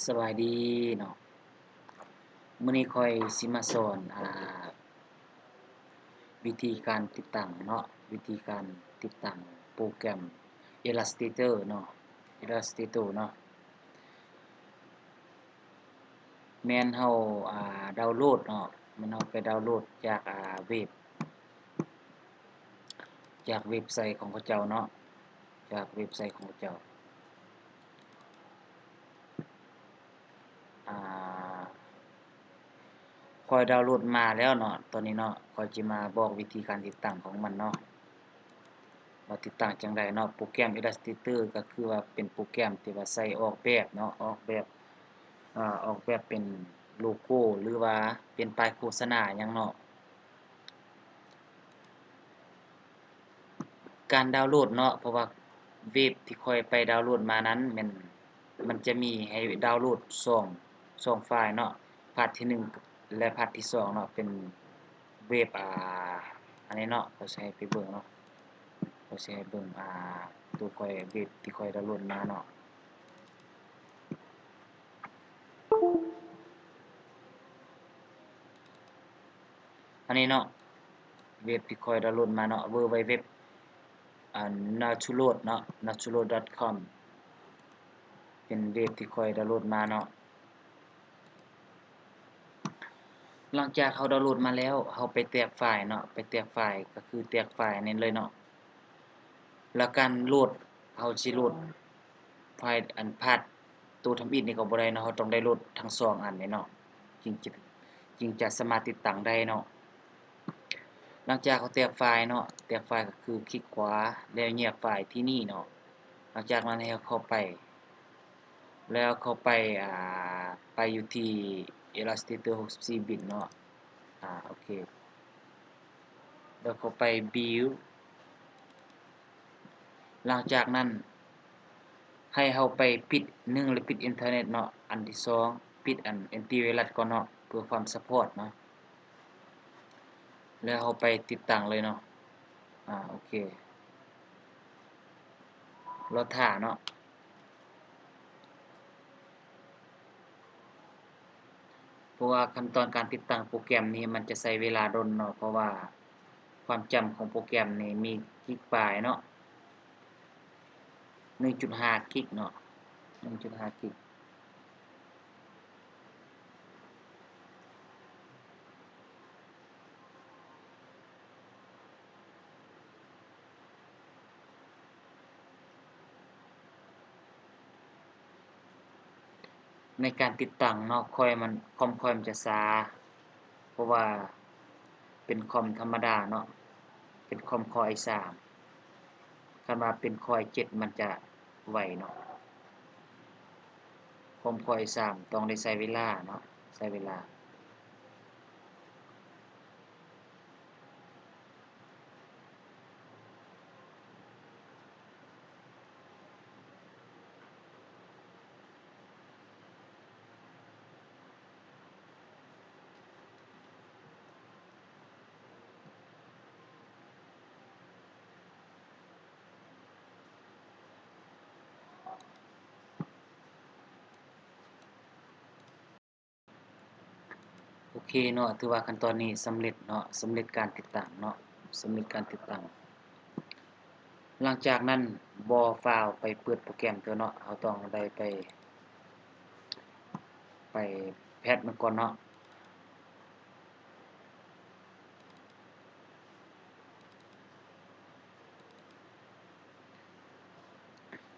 ສະບາຍດີເນາະ, ມື້ນີ້ຂ້ອຍຊິມາສອນ ອ່າ ວິທີການຕິດຕັ້ງເນາະ, ວິທີການຕິດຕັ້ງໂປຣແກຣມ Illustrator ເນາະ, Illustrator ເນາະ. ແມ່ນເຮົາ ອ່າ ດາວໂຫຼດເນາະ, ແມ່ນເຮົາໄປດາວໂຫຼດຈາກ ອ່າ ເວັບ ຈາກເວັບໄຊຂອງເຂົາເຈົ້າເນາະ, ຈາກເວັບໄຊຂອງເຂົາເຈົ້າ. ອ່າ ຂ້ອຍດາວໂຫຼດມາແລ້ວເນາະ, ຕອນນີ້ເນາະ ຂ້ອຍຈະມາບອກວິທີການຕິດຕັ້ງຂອງມັນເນາະ ວ່າຕິດຕັ້ງຈັ່ງໃດເນາະ. ໂປຣແກຣມ Illustrator ກໍຄືວ່າເປັນໂປຣແກຣມທີ່ວ່າໃຊ້ອອກແບບເນາະ, ອອກແບບ ອາ ອອກແບບເປັນໂລໂກ້ ຫຼືວ່າເປັນປ້າຍໂຄສະນາຫຍັງເນາະ. ການດາວໂຫຼດເນາະ, ເພາະວ່າເວັບທີ່ຂ້ອຍໄປດາວໂຫຼດມານັ້ນແມ່ນ ມັນຈະມີໃຫ້ດາວໂຫຼດສອງ ສອງໄຟລ໌ເນາະ, ພາດທີໜຶ່ງ ແລະ ພາດທີສອງເນາະ, ເປັນເວັບ ອ່າ ອັນນີ້ເນາະ, ຂ້ອຍຊິໃຫ້ໄປເບິ່ງເນາະ, ຂ້ອຍຊິໃຫ້ເບິ່ງ ອ່າ ໂຕຂ້ອຍ ເວັບທີ່ຂ້ອຍດາວໂຫຼດມາເນາະ. ອັນນີ້ເນາະ ເວັບທີ່ຂ້ອຍດາວໂຫຼດມາເນາະ, ເວີໄວເວັບ ອ່າ Natural ເນາະ, natural.com ເປັນເວັບທີ່ຂ້ອຍດາວໂຫຼດມາເນາະ. ຫຼັງຈາກເຮົາດາວໂຫຼດມາແລ້ວ ເຮົາໄປແຕກໄຟລ໌ເນາະ, ໄປແຕກໄຟລ໌ ກໍຄືແຕກໄຟລ໌ນີ້ເລີຍເນາະ. ແລ້ວການໂຫຼດ ເຮົາຊິໂຫຼດໄຟລ໌ ອັນພາດໂຕທຳອິດນີ້ກໍບໍ່ໄດ້ເນາະ, ເຮົາຕ້ອງໄດ້ໂຫຼດທັງສອງອັນນີ້ເນາະ ຈຶ່ງຈະ ຈຶ່ງຈະສາມາດຕິດຕັ້ງໄດ້ເນາະ. ຫຼັງຈາກເຮົາແຕກໄຟລ໌ເນາະ, ແຕກໄຟລ໌ກໍຄືຄລິກຂວາ ແລ້ວແຍກໄຟລ໌ທີ່ນີ້ເນາະ. ຫຼັງຈາກນັ້ນໃຫ້ເຮົາເຂົ້າໄປ ແລ້ວເຂົ້າໄປ ອ່າ ໄປຢູ່ທີ່ Illustrator ຫົກສິບສີ່ບິດເນາະ, ອ່າ ໂອເຄ ແລ້ວເຂົ້າໄປ Build. ຫຼັງຈາກນັ້ນໃຫ້ເຮົາໄປປິດ ໜຶ່ງ ແລະ ປິດອິນເຕີເນັດເນາະ, ອັນທີສອງ ປິດອັນແອນຕີໄວຣັສກ່ອນເນາະ ເພື່ອຄວາມຊັບພອດເນາະ, ແລ້ວເຮົາໄປຕິດຕັ້ງເລີຍເນາະ. ອ່າ ໂອເຄ ລໍຖ້າເນາະ. ເພາະວ່າຂັ້ນຕອນການຕິດຕັ້ງໂປຣແກຣມນີ້ມັນຈະໃຊ້ເວລາດົນເນາະ, ເພາະວ່າຄວາມຈຳຂອງໂປຣແກຣມນີ້ມີກິກປາຍເນາະ, ໜຶ່ງຈຸດຫ້າກິກເນາະ, ໜຶ່ງຈຸດຫ້າກິກ. ໃນການຕິດຕັ້ງເນາະ, ຄອຍມັນ ຄອມຂ້ອຍມັນຈະຊ້າ ເພາະວ່າເປັນຄອມທຳມະດາເນາະ, ເປັນຄອມຄໍໄອສາມ, ຄັນວ່າເປັນຄໍໄອເຈັດມັນຈະໄວເນາະ. ຄອມຄໍໄອສາມຕ້ອງໄດ້ໃຊ້ເວລາເນາະ, ໃຊ້ເວລາ. ໂອເຄເນາະ, ຖືວ່າຂັ້ນຕອນນີ້ສຳເລັດເນາະ, ສຳເລັດການຕິດຕັ້ງເນາະ, ສຳເລັດການຕິດຕັ້ງ. ຫຼັງຈາກນັ້ນບໍ່ຟ້າວໄປເປີດໂປຣແກຣມເທື່ອເນາະ, ເຮົາຕ້ອງໄດ້ໄປ ໄປແພັດມັນກ່ອນເນາະ.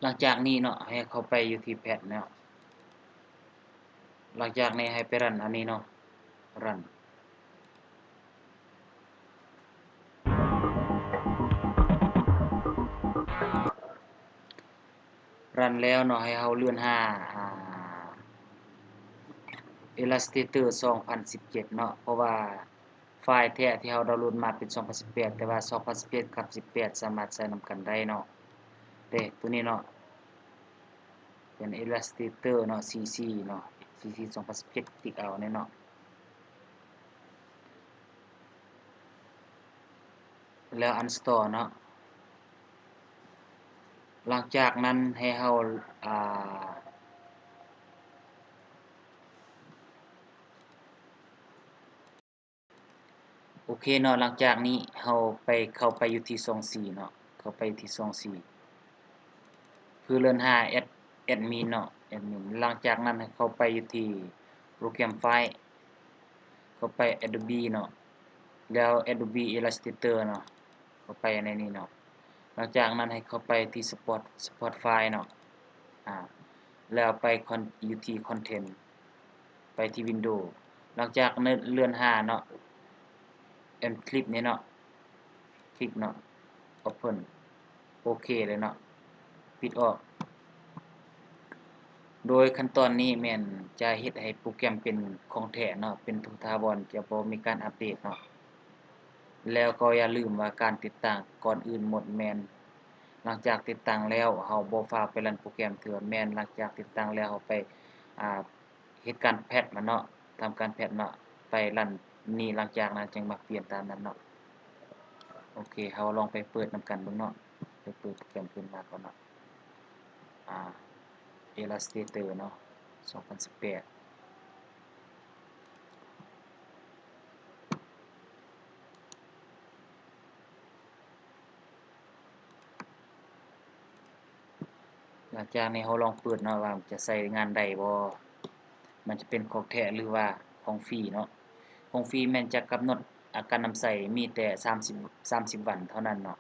ຫຼັງຈາກນີ້ເນາະ, ໃຫ້ເຂົ້າໄປຢູ່ທີ່ແພັດເນາະ. ຫຼັງຈາກນີ້ໃຫ້ໄປຣັນອັນນີ້ເນາະ, ຣັນ ຣັນແລ້ວເນາະ, ໃຫ້ເຮົາເລື່ອນຫາ ອ່າ Illustrator ສອງພັນສິບເຈັດເນາະ, ເພາະວ່າໄຟລ໌ແທ້ທີ່ເຮົາດາວໂຫຼດມາເປັນສອງພັນສິບແປດ, ແຕ່ວ່າສອງພັນສິບເຈັດກັບສິບແປດສາມາດໃຊ້ນຳກັນໄດ້ເນາະ. ເດ້ ໂຕນີ້ເນາະ ເປັນ Illustrator ເນາະ, ຊີຊີເນາະ, ຊີຊີ ສອງພັນສິບເຈັດ ຕິກເອົາແນ່ເນາະ. ແລ້ວ Uninstall ເນາະ. ຫຼັງຈາກນັ້ນໃຫ້ເຮົາ ອ່າ ໂອເຄເນາະ, ຫຼັງຈາກນີ້ເຮົາໄປ ເຂົ້າໄປຢູ່ທີ່ຊ່ອງສີ່ເນາະ, ເຂົ້າໄປທີ່ຊ່ອງສີ່ ຄືເລື່ອນຫາແອັດ ແອັດມິນເນາະ, ແອັດມິນ. ຫຼັງຈາກນັ້ນໃຫ້ເຂົ້າໄປຢູ່ທີ່ໂປຣແກຣມໄຟລ໌ ເຂົ້າໄປ Adobe ເນາະ, ແລ້ວ Adobe Illustrator ເນາະ, ເຂົ້າໄປໃນນີ້ເນາະ. ຫຼັງຈາກນັ້ນໃຫ້ເຂົ້າໄປທີ່ Spot Spotify ເນາະ, ອາ ແລ້ວໄປ Con ຢູ່ທີ່ Content ໄປທີ່ Windows. ຫຼັງຈາກເລື່ອນຫາເນາະ Enclip ນີ້ເນາະ, ຄລິກເນາະ Open ໂອເຄເລີຍເນາະ, ປິດອອກ. ໂດຍຂັ້ນຕອນນີ້ແມ່ນຈະເຮັດໃຫ້ໂປຣແກຣມເປັນຂອງແທ້ເນາະ, ເປັນທຸກຖາວອນ, ຈະບໍ່ມີການອັບເດດເນາະ. ແລ້ວກໍຢ່າລືມວ່າການຕິດຕັ້ງ ກ່ອນອື່ນໝົດແມ່ນ ຫຼັງຈາກຕິດຕັ້ງແລ້ວ ເຮົາບໍ່ຟ້າວໄປຣັນໂປຣແກຣມເທື່ອ, ແມ່ນຫຼັງຈາກຕິດຕັ້ງແລ້ວ ເຮົາໄປ ອ່າ ເຮັດການແພັດມັນເນາະ, ທຳການແພັດເນາະ, ໄປຣັນນີ້, ຫຼັງຈາກນັ້ນຈຶ່ງມາປ່ຽນຕາມນັ້ນເນາະ. ໂອເຄ, ເຮົາລອງໄປເປີດນຳກັນເບິ່ງເນາະ, ໄປເປີດໂປຣແກຣມຂຶ້ນມາກ່ອນເນາະ, ອ່າ Illustrator ເນາະ ສອງພັນສິບແປດ. ຫຼັງຈາກນີ້ເຮົາລອງເປີດເນາະ ວ່າມັນຈະໃຊ້ງານໄດ້ບໍ່, ມັນຈະເປັນຂອງແທ້ ຫຼືວ່າຂອງຟຣີເນາະ. ຂອງຟຣີແມ່ນຈະກຳນົດ ອາ ການນຳໃຊ້ມີແຕ່ສາມສິບ ສາມສິບວັນເທົ່ານັ້ນເນາະ.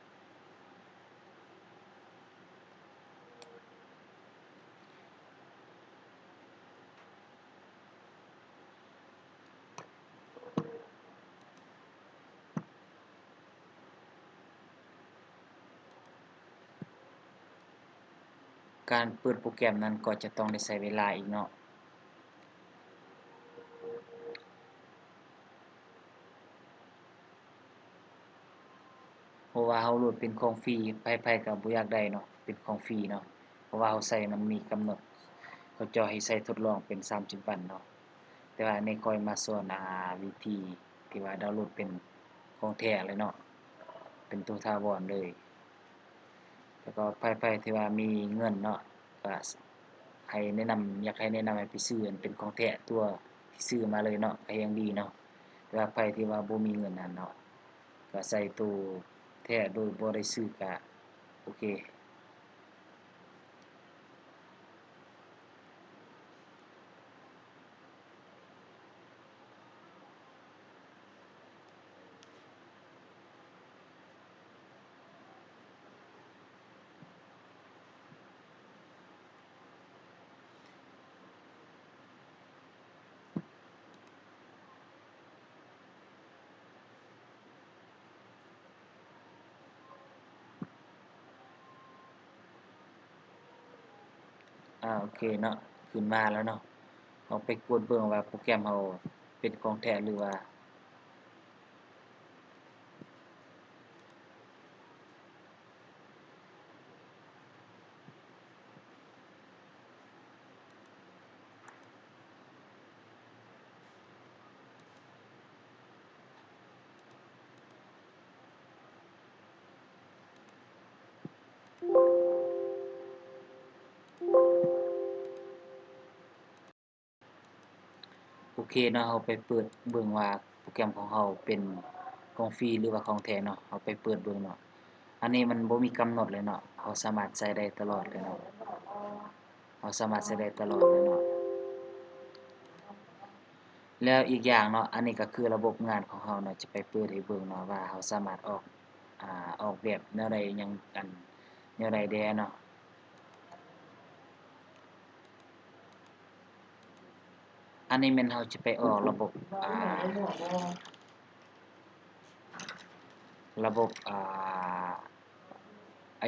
ການເປີດໂປຣແກຣມນັ້ນກໍຈະຕ້ອງໄດ້ໃຊ້ເວລາອີກເນາະ. ເພາະວ່າເຮົາໂຫຼດເປັນຂອງຟຣີ, ໃຜໆກໍບໍ່ຢາກໄດ້ເນາະ, ເປັນຂອງຟຣີເນາະ, ເພາະວ່າເຮົາໃຊ້ມັນມີກຳນົດ, ເຂົາເຈົ້າໃຫ້ໃຊ້ທົດລອງເປັນສາມສິບວັນເນາະ. ແຕ່ວ່າອັນນີ້ຂ້ອຍມາສອນ ອ່າ ວິທີທີ່ວ່າດາວໂຫຼດເປັນຂອງແທ້ເລີຍເນາະ, ເປັນໂຕຖາວອນເລີຍ. ແລ້ວກໍໃຜໆທີ່ວ່າມີເງິນເນາະ ກໍໃຫ້ແນະນຳ, ຢາກໃຫ້ແນະນຳໃຫ້ໄປຊື້ອັນເປັນຂອງແທ້ຕົວທີ່ຊື້ມາເລີຍເນາະ, ກໍຍັງດີເນາະ. ແຕ່ວ່າໃຜທີ່ວ່າບໍ່ມີເງິນຫັ້ນເນາະ, ກໍໃຊ້ໂຕແທ້ໂດຍບໍ່ໄດ້ຊື້ ກໍໂອເຄ. ອາ ໂອເຄເນາະ, ຂຶ້ນມາແລ້ວເນາະ. ເຮົາໄປກວດເບິ່ງວ່າໂປຣແກຣມເຮົາເປັນຂອງແທ້ ຫຼືວ່າ ໂອເຄເນາະ, ເຮົາໄປເປີດເບິ່ງວ່າໂປຣແກຣມຂອງເຮົາເປັນຂອງຟຣີ ຫຼືວ່າຂອງແທ້ເນາະ, ເຮົາໄປເປີດເບິ່ງເນາະ. ອັນນີ້ມັນບໍ່ມີກຳນົດເລີຍເນາະ, ເຮົາສາມາດໃຊ້ໄດ້ຕະຫຼອດເລີຍເນາະ, ເຮົາສາມາດໃຊ້ໄດ້ຕະຫຼອດເລີຍເນາະ. ແລ້ວອີກຢ່າງເນາະ, ອັນນີ້ກໍຄືລະບົບງານຂອງເຮົາເນາະ, ຈະໄປເປີດໃຫ້ເບິ່ງເນາະ ວ່າເຮົາສາມາດອອກ ອາ ອອກແບບແນວໃດ ຫຍັງ ອັນ ແນວໃດແດ່ເນາະ. ອັນນີ້ແມ່ນເຮົາຈະໄປອອກລະບົບ ອາ ລະບົບ ອາ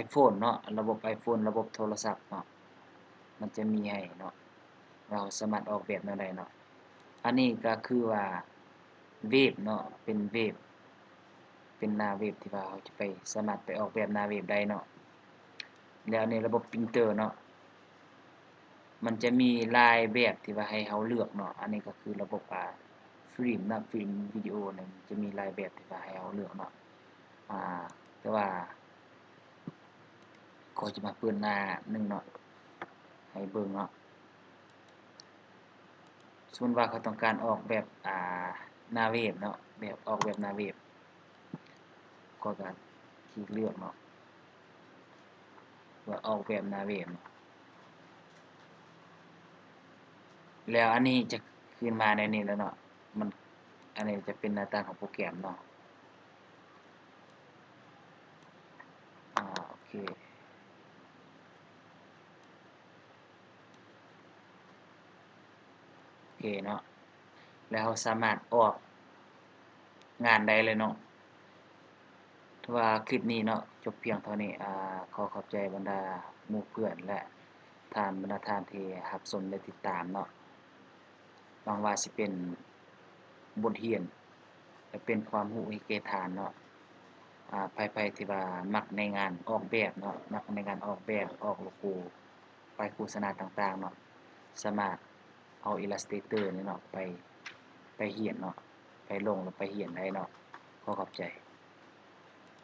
iPhone ເນາະ, ລະບົບ iPhone ລະບົບໂທລະສັບເນາະ, ມັນຈະມີໃຫ້ເນາະ ວ່າເຮົາສາມາດອອກແບບແນວໃດເນາະ. ອັນນີ້ກໍຄືວ່າເວັບເນາະ, ເປັນເວັບ ເປັນໜ້າເວັບທີ່ວ່າເຮົາຈະໄປ ສາມາດໄປອອກແບບໜ້າເວັບໄດ້ເນາະ. ແລ້ວໃນລະບົບ Printer ເນາະ ມັນຈະມີຫຼາຍແບບທີ່ວ່າໃຫ້ເຮົາເລືອກເນາະ. ອັນນີ້ກໍຄືລະບົບ ອາ ຟິມເນາະ, ຟິມວິດີໂອນີ້ ມັນຈະມີຫຼາຍແບບທີ່ວ່າໃຫ້ເຮົາເລືອກເນາະ. ອາ ແຕ່ວ່າຂ້ອຍຈະມາເປີດໜ້າໜຶ່ງເນາະ ໃຫ້ເບິ່ງເນາະ. ສົມມຸດວ່າຂ້ອຍຕ້ອງການອອກແບບ ອາ ໜ້າເວັບເນາະ, ແບບ ອອກແບບໜ້າເວັບ. ຂ້ອຍກໍຄລິກເລືອກເນາະ ວ່າອອກແບບໜ້າເວັບເນາະ ແລ້ວອັນນີ້ຈະຂຶ້ນມາແນວນີ້ແລ້ວເນາະ ມັນ ອັນນີ້ຈະເປັນໜ້າຕ່າງຂອງໂປຣແກຣມເນາະ. ອາ ໂອເຄ ໂອເຄເນາະ ແລ້ວເຮົາສາມາດອອກງານໄດ້ເລີຍເນາະ. ຖືວ່າຄລິບນີ້ເນາະ ຈົບພຽງເທົ່ານີ້. ອາ ຂໍຂອບໃຈບັນດາໝູ່ເພື່ອນ ແລະ ທ່ານ ບັນດາທ່ານທີ່ຮັບຊົມ ແລະ ຕິດຕາມເນາະ. ຫວັງວ່າຊິເປັນບົດຮຽນ ແລະ ເປັນຄວາມຮູ້ອີກແກ່ທ່ານເນາະ. ອາ ໃຜໆທີ່ວ່າມັກໃນງານອອກແບບເນາະ ມັກໃນງານອອກແບບ ອອກໂລໂກ ປ້າຍໂຄສະນາຕ່າງໆເນາະ ສາມາດເອົາ Illustrator ນີ້ເນາະ ໄປ ໄປຮຽນເນາະ ໄປລົງ ແລ້ວໄປຮຽນໄດ້ເນາະ. ຂໍຂອບໃຈ.